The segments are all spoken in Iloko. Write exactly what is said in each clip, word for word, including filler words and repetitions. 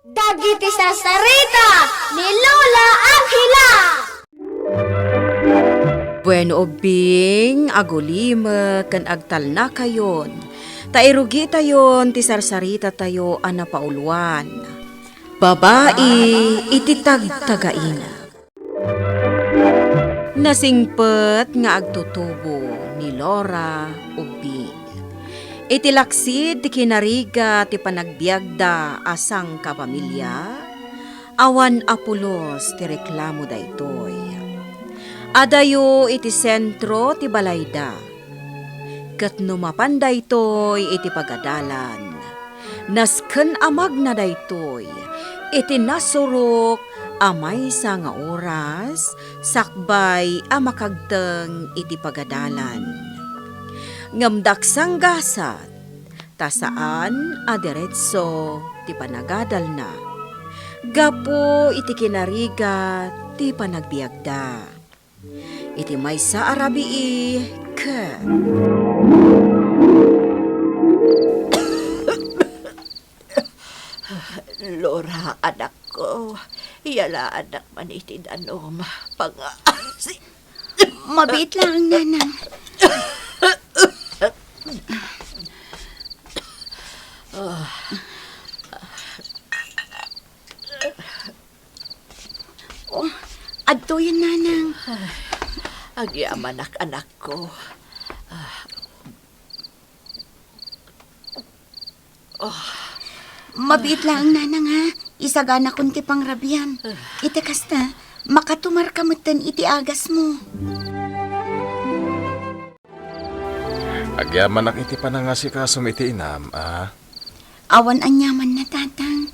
Dagiti sarsarita ni Lola Angela. Bueno, ubbing, agulimek ken agtalnakayon, ta irugitayon ti sarsaritatayo a napauluan, Babai iti Tagtagaina. Nasingpet nga agtutubo ni Laura Ubbing. Iti laksid ti kinarigat ti panagbiagda a sangkapamilya, awan a pulos ti reklamo daytoy. Adayo iti sentro ti balayda. Ket no mapan daytoy iti pagadalan, nasken a magna daytoy iti nasurok a maysa nga oras sakbay a makagteng iti pagadalan. Ngem daksanggasat, ta saan a diretso ti panagadalna gapu iti kinarigat ti panagbiagda. Iti maysa a rabii ket Laura, anakko, yalaannak man iti danum. Pangasi. Mabiit lang, Nanang. Oh, adtoyen, Nanang. Agyamanak, anakko. Mabiit laeng, Nanang, ha? Isaganakon ti pangrabiam. Iti kasta, makatumarka metten iti agasmo. Agyamanak iti panangasikasom iti inam, a? Awan aniamanna, Tatang.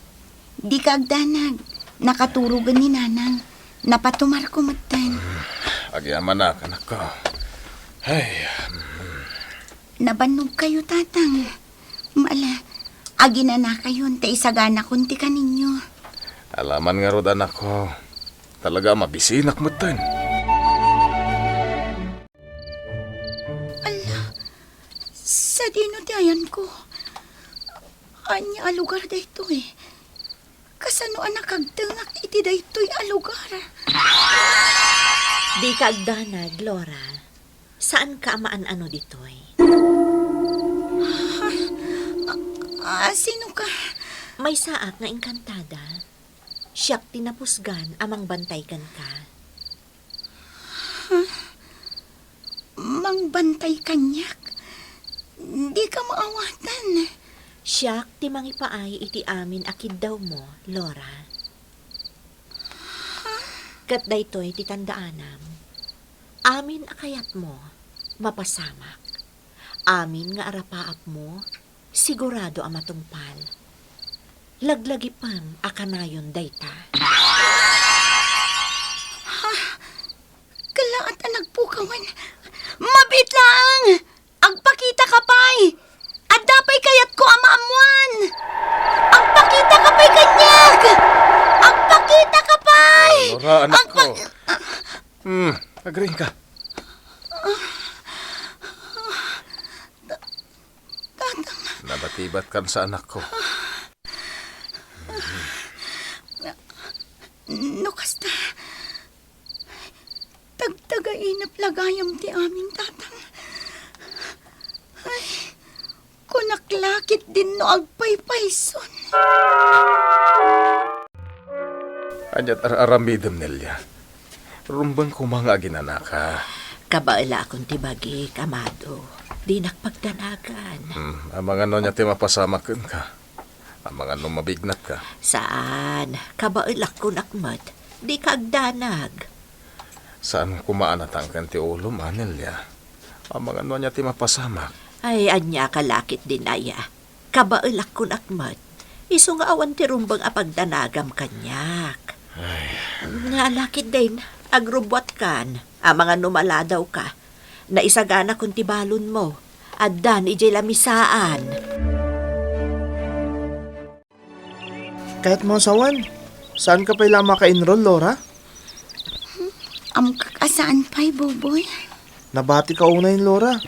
Dika agdanag. Nakaturogen ni Nanang. Napatumarko metten. Agyamanak, anakko. Ay. Nabannogkayo, Tatang. Ala, aginanakayon ta isaganakon ti kaninyo. Alaman ngarud, anakko. Talaga a mabisinak metten. Ala, sadino ti ayanko? Ania a lugar daytoy? Kasano a nakagtengak iti daytoy a lugar? Dika agdanag, Laura. Saanka a maan-ano ditoy. Ah, ah, sinoka? Maysaak nga engkantada. Siak ti napusgan a mangbantay kenka. Huh? Mangbantay kaniak? Dika maawatan. Siak ti mangipaay iti amin a kiddawmo, Laura. Huh? Ket daytoy ti tandaanam. Amin a kayatmo, mapasamak. Amin nga arapaapmo, sigurado a matungpal. Laglagipem a kanayon dayta. Ha? Kalaat a nagpukawan. Mabiit laeng! Agpakitaka pay! Adda pay kayatko a maammoan! Agpakitaka pay kaniak! Agpakitaka pay! Laura, anakko. Agpa- Hmm, agriingka. Tatang. Nabatibatkan sa anakko. No kasta, tagtagainep la gayam ti amin, Tatang. Ay, kunak la ketdin no agpaypayson. Ania ti ar-aramidem, Nelia? Rumbeng koma nga aginanaka. Kabaelakon ti bagik, amado. Dinak pagdanagan. Hmm, amangan no ania ti mapasamak kenka? Amangan no mabignatka? Saan. Kabaelakon met. Dika agdanag. Saan koma a natangken ti ulom, Nelia? Amangan no ania ti mapasamak? Ay, ania ka la ketdin aya? Kabaelakon met. Isu nga awan ti rumbeng a pagdanagam kaniak. Ay. Nga la ketdin, agrubbuatkan. Amangan no maladawka. Naisaganakon ti balonmo. Addan idiay lamisaan. Kayatmo a sawen, saanka pay la a maka-enroll, Laura? Ammok a saan pay, Boboy. Nabatika unay, Laura.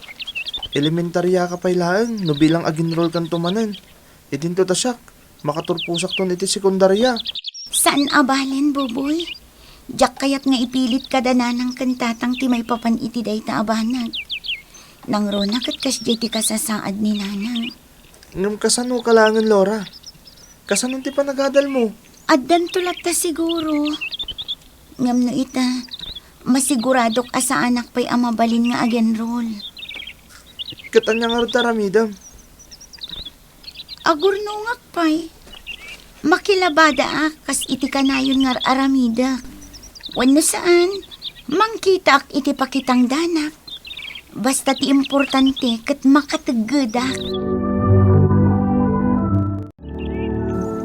Elementaryaka pay laeng no bilang ag-enrollkanto manen. Idinto ta siak, Makaturposakton iti sekundaria. Saan a balen, Buboy. Diak kayat nga ipilit kada nanang ken tatang ti maipapan iti dayta a banag. Nangruna ket kasdiay ti kasasaad ni nanang. Ngem kasano ka laengen, Laura? Kasano ti panagadalmo? Addanto latta siguro. Ngem no ita, masiguradok a saanak pay a mabalin nga ag-enroll. Ket ania ngarud ti aramidem? Agurnongak pay. Makilabadaak kas iti kanayon nga ar-aramidek. Wenno saan, mangkitaak iti pakitangdanak. Basta ti importante ket makateggedak.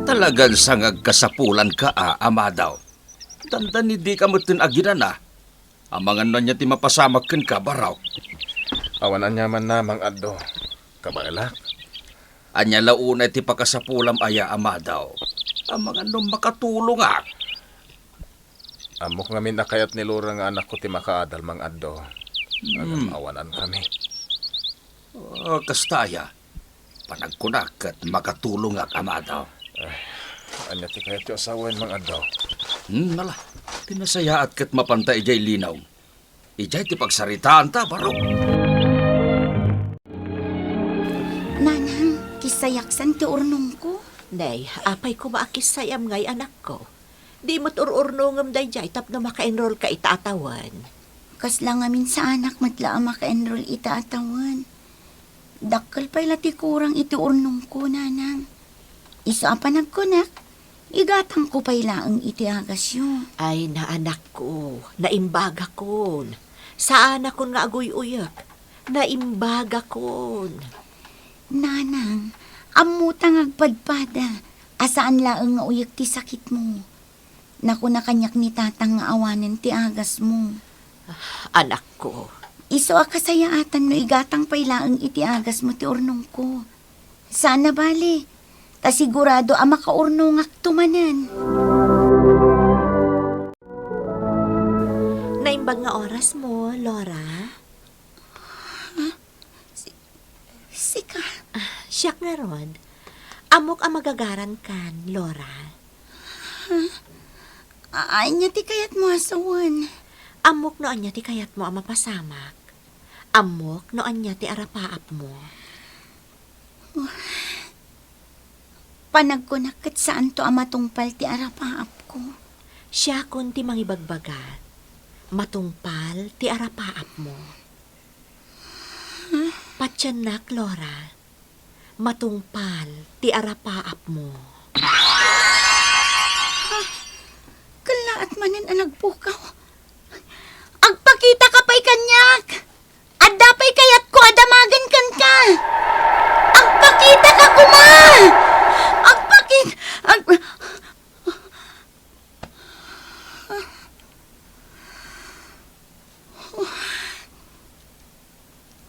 Talagan sangag kasapulanka a, Amado. Dandani dika metten aginana. Amangan no ania ti mapasamak kenka, Barok. Awan aniamanna, Mang Addo. Kabaelak. Ania la unay ti pakasapulam aya, Amado? Amangan no makatulongak. Ammok ngamin a kayat ni Laura nga anakko ti makaadal, Mang Addo. Ngem Hmm. awanan kami. Ah, kasta aya. Panagkunak ket makatulongak, Amado. Ay, ania ti kayatyo a sawen, Mang Addo? Hmm, nala. Pinasayaat ket mapanta idiay linaw. Idiay ti pagsaritaanta, Barok. Nanang, kissayaksan ti urnongko. Nay, apay koma a kissayam ngay, anakko? Di met ur-urnongem daydiay tapno maka-enrollka ita a tawen. Kasla ngamin saanak met la a maka-enroll ita a tawen. Dakkel pay la ti kurang iti urnongko, nanang. Isu a panagkunak, igatangko pay laeng iti agasyo. Ay, naanakko, naimbagakon. Saanakon nga aguy-uyek. Naimbagakon. Nanang, ammota nga agpadpada a saan laeng nga uyek ti sakitmo. Nakuna kaniak ni Tatang nga awanen ti agasmo. Anakko. Isu a kasayaatan no igatang pay laeng iti agasmo ti urnongko. Saan a bale, ta sigurado a makaurnongakto manen. Naimbag nga orasmo, Laura? Ha? Si-, sika? Ah, siak ngarud. Ammok a magagarankan, Laura. Ha? A-, ania ti kayatmo a sawen? Ammok no ania ti kayatmo a mapasamak. Ammok no ania ti arapaapmo. Panagkunak ket saanto a matungpal ti arapaapko. Siakon ti mangibagbaga. Matungpal ti arapaapmo. Patiennak, Laura. Matungpal ti arapaapmo. Ha? Kellaat manen a nagpukaw. Agpakitaka pay kaniak. Adda pay kayatko a damagen kenka. Agpakitaka koma. Agpakit-, ag-,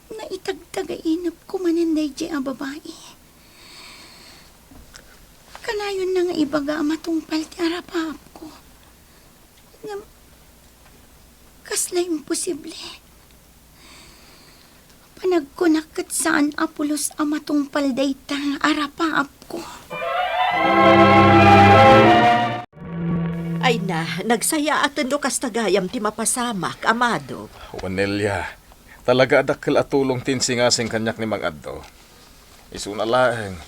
Naitagtagainepko manen daydiay a babai. Kanayonna nga ibaga a matungpal ti arapaapko. Ngem, kasla imposible. Panagkunak ket saan a pulos a matungpal dayta nga arapaapko. Ay na, nagsayaaten no kasta gayam ti mapasamak, Amado. Wen, Nelia, talaga a dakkel a tulong ti insingasing kaniak ni Mang Addo. Isuna laeng,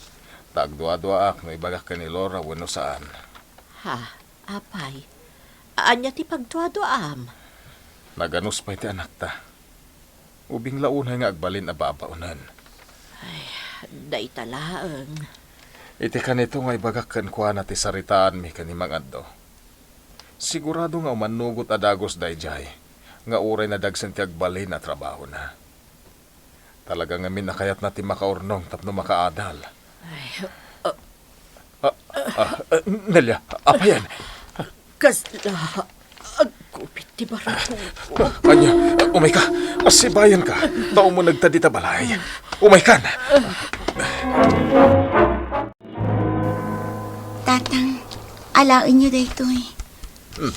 ta agduaduaak no ibagak ken ni Laura wenno saan. Ha? Apay, ania ti pagduaduaam? Naganus pay ti anakta. Ubing la unay nga agbalin a babaonen. Ay, dayta laeng. Iti kanito nga ibagak kenkuana ti saritaanmi ken ni Mang Addo. Sigurado nga umannugot a dagus daydiay nga uray nadagsen ti agbalin a trabahona. Talaga ngamin a kayatna ti makaurnong tapno makaadal. Ay, uh, Ah, ah, ah, Nelia, apayen? Kasla, agkupit ti barakongko. Ania, umayka, sibayanka, ta umunegta dita balay. Umaykan. Tatang, alaenyo daytoy. Hmm.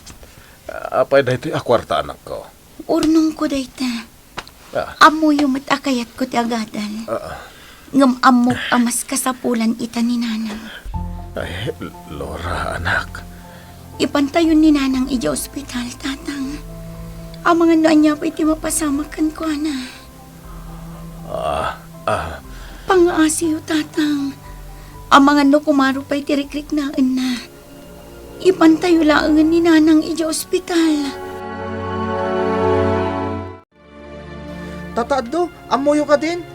Apay daytoy a kuarta, anakko? Urnongko dayta. Ah. Ammoyo met a kayatko ti agadal. Ah, ah. Ngem ammok a mas kasapulan ita ni Nanang. Ay, Laura, anak. Ipantayon ni Nanang idiay ospital, Tatang. Amangan no ania pay ti mapasamak kenkuana. Ah, ah. Pangaasiyo, Tatang. Amangan no kumaro pay ti rikriknaenna. Ipantayo laengen ni Nanang idiay ospital. Tata Addo, ammoyo kadin?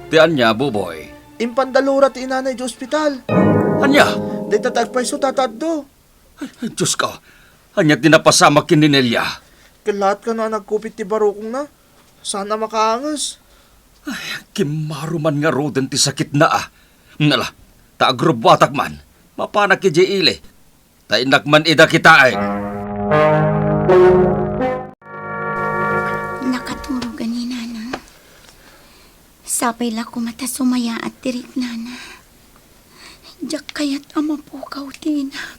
Ti ania, Buboy? Impanda Laura ti inana idiay ospital. Ania? Dayta ti agpayso, Tata Addo. Ay, Diosko, ania ti napasamak ken ni Nelia? Kellaat kano a nagkupit ti barukongna. Saan a makaanges. Ay, kimmaro man ngaruden ti sakitna, a. Nala, ta agrubbuatak man. Mapanak idiay ili. Ta innak man ida kitaen. Nakaturogan ni Nanang. Sapay la koma ta sumayaat ti riknana. Diak kayat a mapukaw ti inak.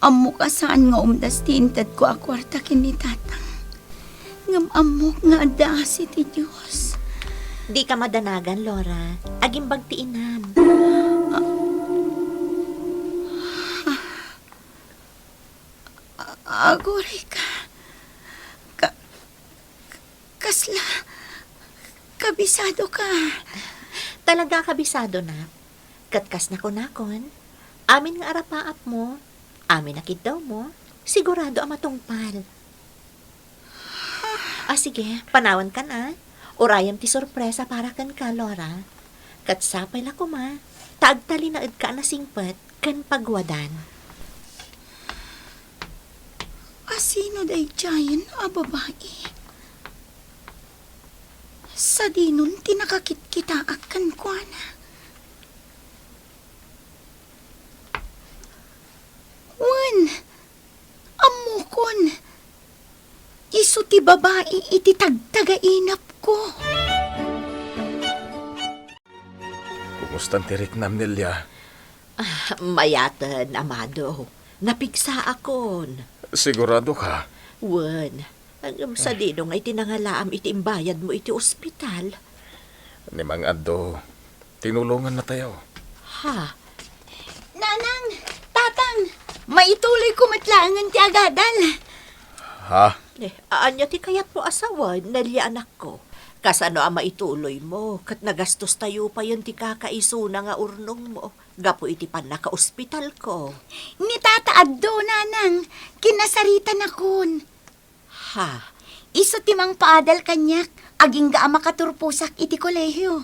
Ammok a saan nga umdas ti intedko a kuarta ken ni Tatang. Ngem ammok nga adda asi ti Dios. Dika madanagan, Laura. Agimbag ti inam. A-, aguray ka. Ka-, kasla kabisado ka. Talaga kabisado, nak. Ket kas nakunakon, amin nga arapaapmo, amin a kiddawmo, sigurado a matungpal. Ah, sige, panawankan, a. Urayem ti sorpresa para kenka, Laura. Ket sapay la koma, ta agtalinaedka a nasingpet ken pagwadan. Asino daydiayen a babai? Sadinon ti nakakitkitaak kenkuana? Wen, ammokon, isu ti babai iti tagtagainepko. Kumustan ti riknam, Nelia? Ah, mayaten, amado. Napigsaakon. Sigurado ka? Wen, ngem sadino nga iti nangalaam iti imbayadmo iti ospital? Ni Mang Addo, tinulongannatayo. Ha? Nanang, Tatang, maituloyko met laengen ti agadal. Ha? Eh, ania ti kayatmo a sawen, Nelia, anakko? Kasano a maituloymo, ket nagastostayo payen ti kakaisuna nga urnongmo gapu iti pannakaospitalko? Ni Tata Addo, Nanang, kinasaritanakon. Ha? Isu ti mangpaadal kaniak, agingga a makaturposak iti kolehio.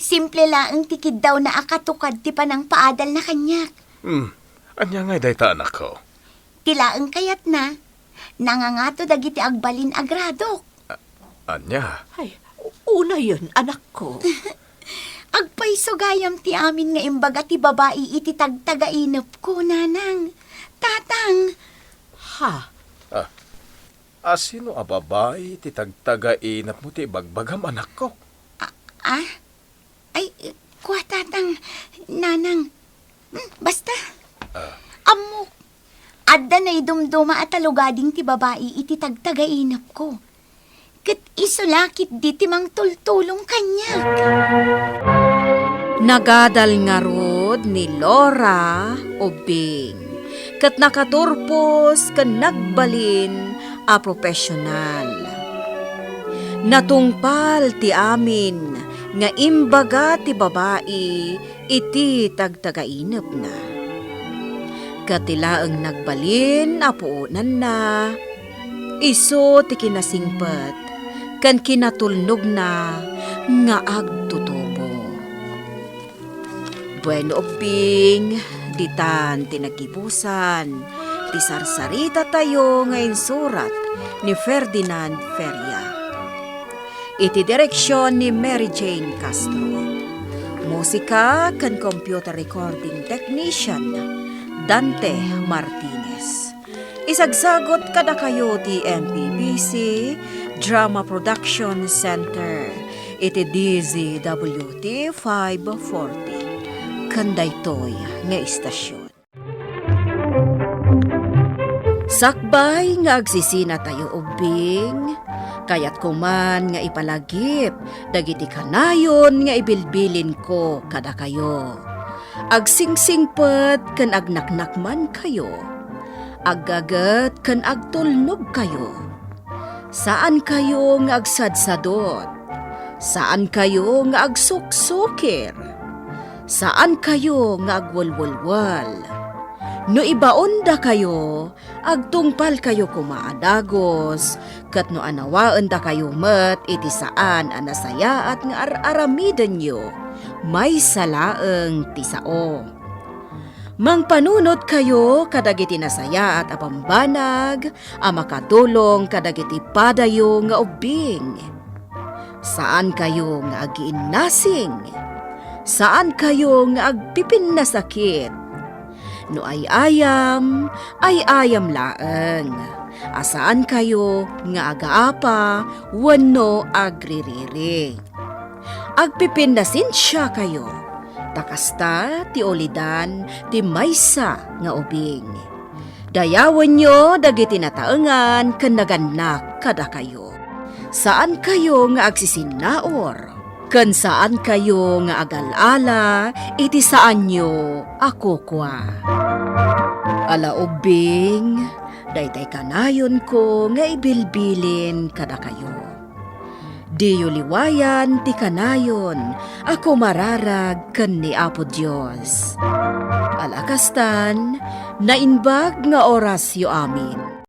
Simple laeng ti kiddawna a katukad ti panangpaadalna kaniak. Hmm, ania ngay dayta, anakko? Ti laeng kayatna, nangangato dagiti agbalin a gradok. A-, ania? Ay, u-, unayen, anakko. Agpayso gayam ti amin nga imbaga ti babai iti tagtagainepko, Nanang. Tatang. Ha? Ah, asino a babai ti tagtagainepmo ti ibagbagam, anakko? A-, ah? Ay, kua, Tatang, Nanang. Hmm, basta. Ah. Ammok, adda naidumduma a talugading ti babai iti tagtagainepko. Ket isu la ketdi ti mangtultulong kaniak. Nagadal ngarud ni Laura Ubbing, ket nakaturpos ken nagbalin a profesional. Natungpal ti amin nga imbaga ti babai iti tagtagainepna. Ket ti laeng nagbalin a puonanna, isu ti kinasingpet ken kinatulnogna nga agtutubo. Bueno, Ubbing, ditan ti naggibusan ti sarsaritatayo nga insurat ni Ferdinand Feria. Iti direksion ni Mary Jane Castro. Musika ken computer recording technician, Dante Martinez. Isagsagut kadakayo ti M P B C Drama Production Center iti D Z W T five forty. Ken daytoy nga istasion. Sakbay nga agsisinatayo, Ubbing, Kayatko man nga ipalagip dagiti kanayon nga ibilbilinko kadakayo. Agsingsingpet ken agnaknakmankayo. Aggaget ken agtulnogkayo. Saankayo nga agsadsadot. Saankayo nga agsuksukir. Saankayo nga agwelwelwel. No ibaondakayo, agtungpalkayo koma a dagus, ket no anawaendakayo met iti saan a nasayaat nga ar-aramidenyo, maysa laeng ti sao. Mangpanunotkayo kadagiti nasayaat a bambanag a makatulong kadagiti padayo nga ubbing. Saankayo nga agiinnasing. Saankayo nga agpipinnasakit. No ay-ayam, ay-ayam laeng. A saankayo nga agaapa wenno agririri. Agpipinnasensiakayo, ta kasta ti ulidan ti maysa nga ubing. Dayawenyo dagiti nataengan ken nagannak kadakayo. Saankayo nga agsisinnaur, ken saankayo nga agal-ala iti saanyo a kukua. Ala ubbing, daytay kanayonko nga ibilbilin kadakayo. Diyo liwayan ti kanayon a kumararag ken ni Apo Dios. Ala kastan, naimbag nga orasyo amin.